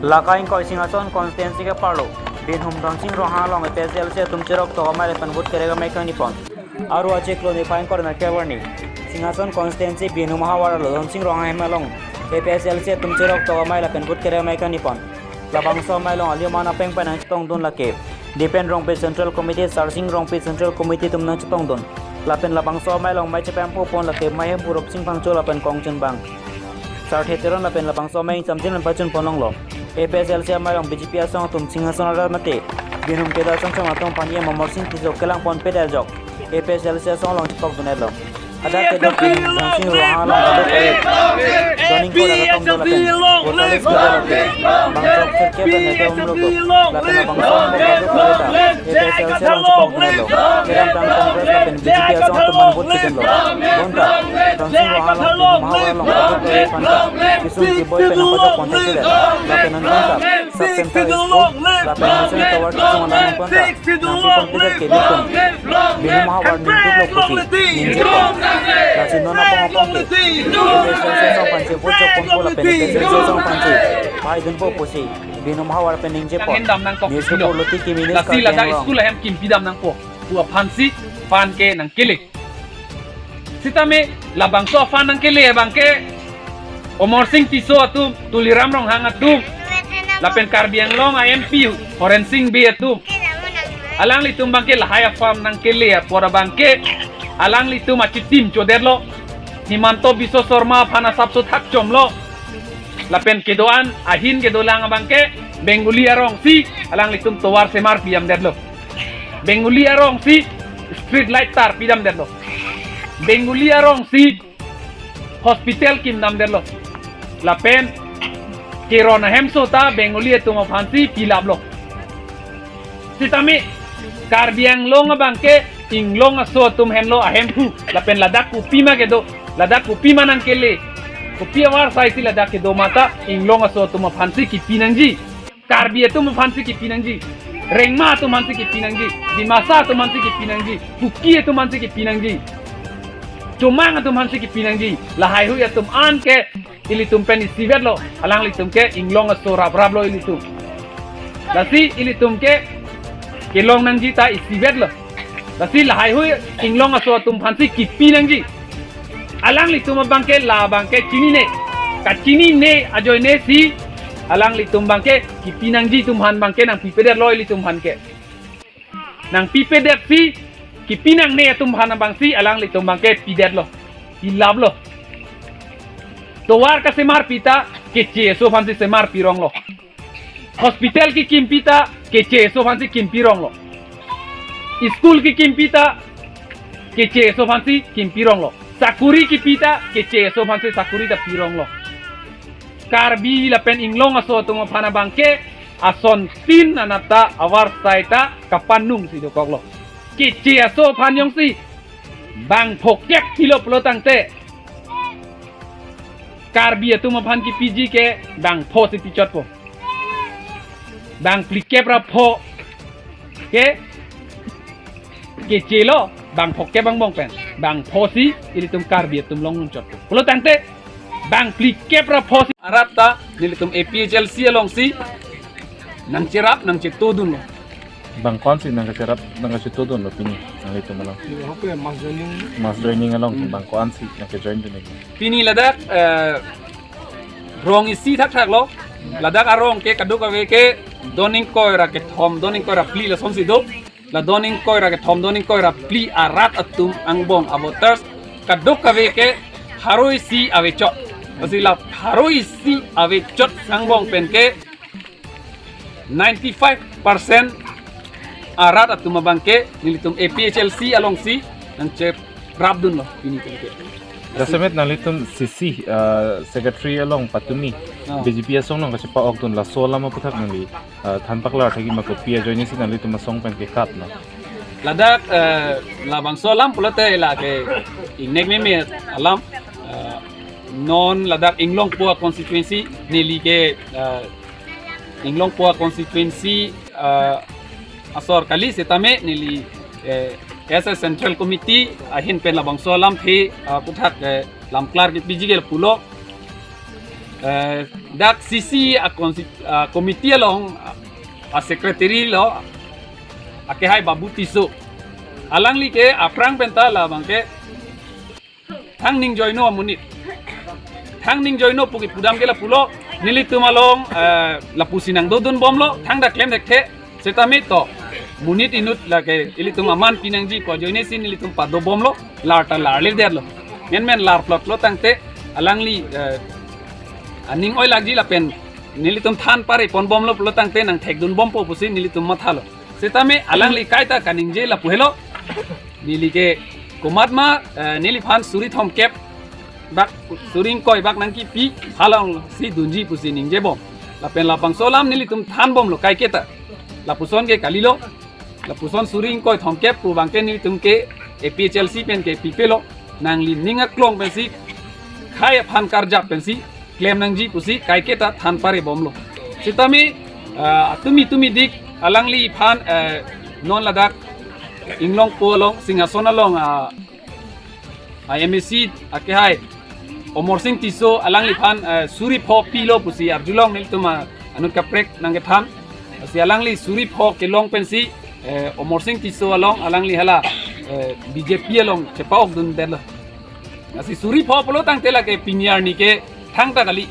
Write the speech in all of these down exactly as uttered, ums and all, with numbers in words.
Laka ingkoi Singhason constituency ke parlo, Binhum Dhonsing Ronghang along A P H L C atum chirok tok amei lapen vote kerek amei kangni pon. Aru achiklo niphai ingkoi ra kre-arni, Singhason constituency Binhum ahavar arlo Dhonsing Ronghang hem along A P H L C atum chirok tok amei lapen vote kerek amei kangni pon. Labangso amei along alio man apeng pen nangchetongdun lake Dipen Rongpi Central Committee, Sarsing Rongpi Central Committee atum nangchetongdun. Lapen labangso amei along mei chepemphu pon lake Mei Hemphu Ropsing Phangcho lapen kongchunbang Sarthe Teron lapen labangso amei ingsamjin pen pachun pon longlo. A P H L C amei along B J P asong atum Singhason arat mate Binhum kedar chomchom atum aphan E M Amarsing Tisso kelang ponpe ajok A P H L C asong along chepokdun-etlo. Hadak kedok Binhum Dhonsing Ronghang along kadokave zoning code akathom do lapen voter list kedo lapen bangkok sirkep pen neke umlo do lapen labangso amei along kadokave ta A P H L C along chepokdun-etlo. Kedamtang Congress lapen B J P asong atum aphan vote chedunlo. Bonta Dhonsing Ronghang along Binhum ahavar along kadokave aphan ta kesung keboi pen nangpajok pon thekthedet lapen nangkanta sub center, school lapen mission tower kesung alam nangkanta nangpi pon kedet ke ilitum Binhum ahavar ningduklo pusi ningje pon. Lasi non apong apong ke A P H L C asong aphansi vote jok ponpo lapen A P H L C asong aphansi pahai dunpo pusi Binhum ahavar pen ningje pon. News report Loti Kimi News, Lasi Karbi ladak Anglong. School ahem kimpi dam nangpo pu aphansi aphan ke nangkele. Sitame labangso aphan nangkele abangke Amarsing Tisso atum, Tuliram Ronghang atum, lapen Karbi Anglong a-M P Horensing Bey atum, alanglitum abangke lahai aphan nangkele apor abangke alanglitum achitim chodetlo. Himanta Biswa Sarma aphan asapso thakchomlo. Lapen kedo-an ahin kedolang abangke Bengali arongsi alanglitum tovar semar pidamdetlo. Bengali arongsi street light tar pidamdetlo. Bengali arongsi hospital kimdamdetlo. Lapen keron ahemso ta Bengali atum aphansi pilaplo. Sitame Karbi Anglong abangke inglong aso atum henlo ahemphu. Lapen ladak kopima kedo, ladak kopima nangkele, kopi avarsai si ladak kedo mata inglong aso atum aphansi kipi nangji. Karbi atum aphansi kipi nangji. Rengma atum aphansi kipi nangji. Dimasa atum aphansi kipi nangji. Kuki atum aphansi kipi nangji. Chomang atum aphansi kipi nangji. Lahaihui atum an ke ilitum pen isivetlo. Alanglitum ke inglong aso rapraplo ilitum. Lasi ilitum ke kelong nangji ta isivetlo. Lasi lahaihui inglong aso atum aphansi kipi nangji. Alanglitum abangke labangke chinine. Kachinine ajoine si alanglitum abangke kipi nangji atum aphan abangke nangpipedetlo ilitum aphan ke. Nangpipedet si kipi nangne atum aphan abangsi alanglitum abangke pidetlo. Pilaplo. Tovar kasemar pi ta keche aso aphansi semar pironglo. Hospital kekimpi ta keche aso aphansi kimpi ronglo. School kekimpi ta keche aso aphansi kimpi ronglo. Sakuri kipi ta keche aso aphansi sakuri ta pironglo. Karbi lapen inglong aso atum aphan abangke asontin anat ta avarsai ta kapanung si dokoklo. Keche aso aphan jongsi bang phokep pilo pulo tangte Karbi atum aphan kipiji ke bang pho si pichotpo. Bang phlikep ra pho ke kechelo, bang phokep angbong pen. Bang pho si ilitum Karbi atum longchotpo. Pulo tangte bang phlikep ra pho si arat ta nelitum A P H L C alongsi nangcherap nangchetodunlo. Bang ko-ansi nangkacherap nangkachetodunlo pini nanglitum along? Hope mass joining. Mass joining along Hmm. bang ko-ansi nangkejoindun lagi? Pini ladak, eh, rong isi thakthaklo. Ladak arong ke kadokave ke don ingkoi ra kethom, don ingkoi ra phli lasonsi do. La don ingkoi ra kethom, don ingkoi ra phli arat atum angbong avoters kadokave ke pharo isi avechot. Lasi la pharo isi avechot angbong pen ke ninety-five percent arat atum abangke nelitum A P H L C alongsi nangcherapdunlo pini pen ke. Jasemet nanglitum C C, uh, secretary along patumi, Ah. B J P asong nangkachepa-okdun, laso alam aputhak nangli, uh, than paklar thekji ma, kopi ajoine si nanglitum asong pen kekat ma? Ladak, eh, labangso alam pulote lake ingnek meme alam, eh, non ladak Inglongpo constituency neli ke, eh, Inglongpo constituency, eh, asor kali setame neli, eh, as a central committee ahin pen labangso alamthe, eh, aputhak, eh, lamklar kepiji ke pulo. Eh, dak C C a consi-, a committee along a secretary lo, akehai Babu Tisso. Alangli ke aphrang penta labang ke thang ning joino amonit. Thang ning joino pu kipudam ke lapulo, nelitum along, eh, lapusi nangdodun bomlo, thangta klem thekthe. Setame to, monit inut lake ilitum aman pinangji pu ajoinesi nelitum pado bomlo, lar ta larledetlo. Menmen lar plotlo tangte, alangli, eh, aning oi lakji lapen nelitum than pare pon bomlo pulo tangte nangthekdun bompo pusi nelitum mathalo. Setame alangli kaita kaningje lapu helo. Neli ke komatma, eh, neliphan suri thomkep bak, suri ingkoi bak nangkipi, halongsi dunji pusi ningje bom. Lapen labangso alam nelitum than bomlo kaiketa. Lapuson ke kalilo. Lapuson suri ingkoi thomkep pu abang ke nelitum ke A P H L C pen ke pipelo. Nangli ning aklong pensi, khei aphan karjap pensi klem nangji pusi kaiketa than pare bomlo. Setame, ah, tumi tumi dik alangliphan, eh, non ladak Inglongpo along, Singhason along, ah, ah, M A C akehai Amarsing Tisso alangliphan, eh, suri pho pilo pusi arjulong nelitum, ah, anut kaprek nangkethan. Lasi alangli suri pho kelong pensi, eh, Amarsing Tisso along alangli hala, eh, B J P along chepa-okdundetlo. Lasi suri pho pulo tangte lake pini arni ke thangta kali.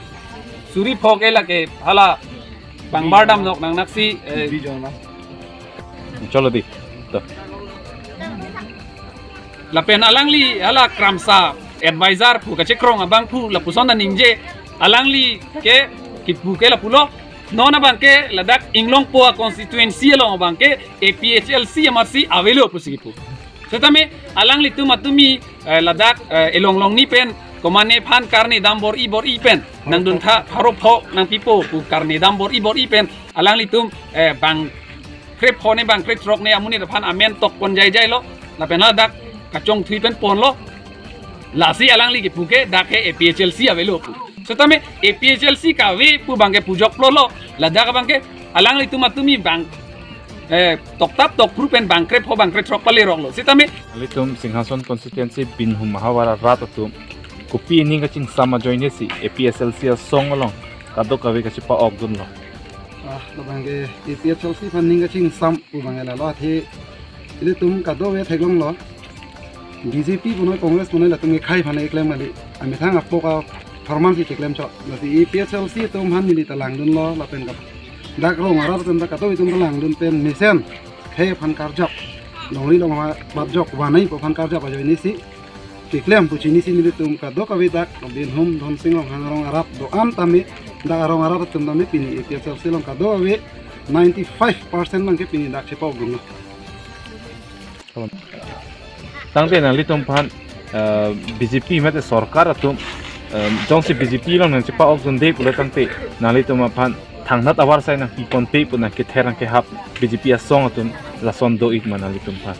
Suri pho ke lake hala bang bardam nok nangnaksi, eh, Chalo di. To. Lapen alangli hala kramsa advisor pu kachekrong abangphu lapuson ta ningje, alangli ke kipu ke lapulo. Non abang ke ladak Inglongpo a constituency along abang ke A P H L C amarsi avelo pusi kipu. Setame alanglitum atumi, eh, ladak, eh, elong longni pen komatne aphan karne dam bor-i bor-i pen nangduntha pharo pho nangpipo pu karne dam bor-i bor-i pen alanglitum, eh, bang krepho ne bang krethrok ne amonit aphan amen tok pon jai jailo, lapen ladak kachongthui pen ponlo. Lasi alangli kipu ke dak ke A P H L C avelo pu. Setame A P H L C kave pu abang ke pujok plolo, ladak abang ke alanglitum atumi bang, eh, toktap tokphru pen bang krepho bang krethrok paleroklo. Setame nanglitum Singhason constituency Binhum ahavar arat atum kopi aning kachingsam ajoinesi A P H L C asong along kadokave kachepa-okdunlo? Ah, labang ke A P H L C aphan ning kachingsam pu abang ke lalo athe ilitum kadokave theklonglo. B J P punoi Congress punoi latum ke khei aphan keklem kali. Amethang apok apharman si keklem chot. Lasi A P H L C atum aphan neli ta langdunlo lapen ke dak rong arat atum ta kadokave atum ta langdun pen mesen khei aphan karjap, longri longva batjok vanei pu aphan karjap ajoinesi keklem pu chinisi nelitum kadokave dak Binhum Dhonsing Ronghang arong arat do-an tame, dak arong arat atum tame pini A P H L C along kadokave ninety-five percent abang ke pini dak chepa-okdunlo. Tangte nanglitum aphan, eh, B J P mate sorkar atum, eh, jongsi B J P along nangchepa-okdunde pulo tangte nanglitum aphan thangnat avarsai nangpiponpe pu nangkether nangkehap B J P asong atum lason do-ik ma nanglitum aphan?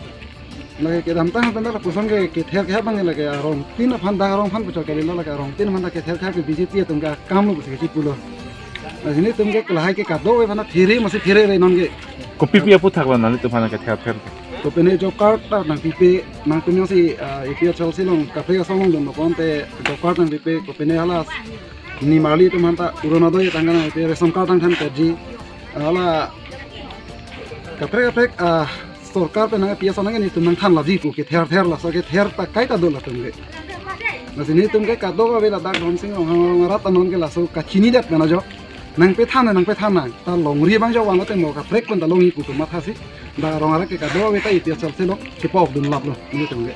Lake kedamtang pen lapuson ke kether kehap abang lake arongtin aphan, dak arong aphan puchot kalilo, lake arongtin aphan dak kether kehap ke B J P atum ke akamlo pusi kachipulo. Lasi nelitum ke lahai ke kadokave aphan phere masi pherere non ke. Kopipi aphuthak lo nanglitum aphan kether ther? Kopine job card ta nangpipe, nangtum jongsi, ah, A P H L C along kaprek asong along dun lo konte job card nangpipe, kopine hala nimarli atum aphan ta Orunodoi tangka nangpipe, ration card tangthan kaji, hala kaprek kaprek, ah, sorkar pen nang A P H L C nang nelitum nangthan laji pu kether ther, laso kether ta kaita do latum ke. Lasi nelitum ke kadokave ladak Dhonsing Ronghang arong arat anon ke laso kachinidet mana jo. Nangpethan nang, nangpethan nang. Ta longri abang jo vanglote mo kaprek pen ta longji pu atum mathasi. Dak arong arat ke kadokave ta A P H L C along chepa-okdun laplo nelitum ke.